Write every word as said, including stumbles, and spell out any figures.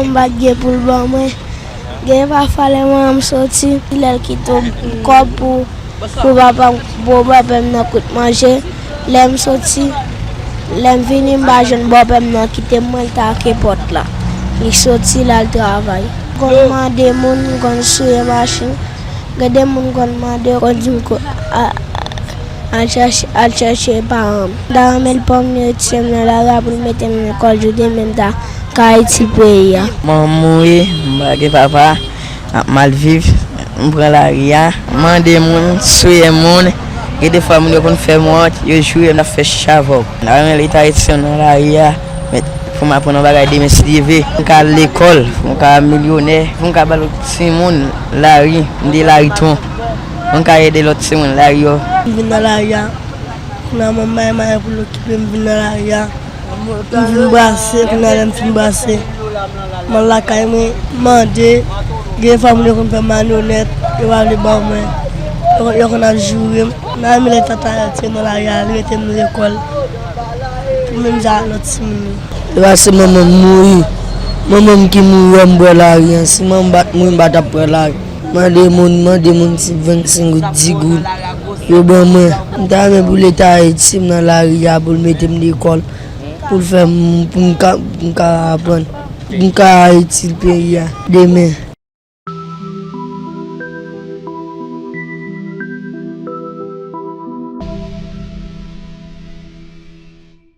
M pa t gen pou l ban mwen. Gen pafwa lè manman m soti, lè l kite yon kòb pou, pou papa m, pou papa m nan kout manje. Lè m soti, lè m vini, m pa jwenn bòpè m nan kite m, mwen l take pòt la. Li soti, l al travay. M konn mande moun, m konn souye machin. Gen de moun konn mande, konn di m ko-, a, al chèche, al chèche paran m. M ta renmen l pa m retire m nan lari a pou l mete m lekòl, jou demen m ta ka itil peyi a. Manman m mouri, m pa gen papa, m ap mal viv, m pran lari a. M mande moun, souye moun, gen de fwa moun yo konn fè m wont, yo joure m, n ap fè chich avè w. M ta renmen Leta retire m nan lari a, men pou m aprann yon bagay demen si Dye vle. Pou m ka al lekòl, pou m ka milyonè, pou m ka ba lòt timoun lari, m de lari tou. Pou m ka ede lòt timoun lari yo. M vin nan lari a, kounye a manman m bay mwayen pou l okipe m, vin nan lari a. M vin brase, kounye a lè m fin brase, m al lakay mwen, m mande, gen fwa moun yo konn fè m malyonèt, yo pa vle ban mwen, yo, yo konn ap joure m. M ta renmen Leta retire m nan lari a, li mete m lekòl, pou menm jan ak lòt timoun yo. E pa se manman m mouri, manman m ki mouri wè m pran lari a, si manman m pa t mouri m pa t ap pran lari. Mande moun, mande moun ti vennsenk goud, di goud, yo ban mwen. M ta renmen pou Leta retire m nan lari a, pou l mete m lekòl, pou l fè m, pou m ka, pou m ka aprann, pou m ka itil peyi a demen.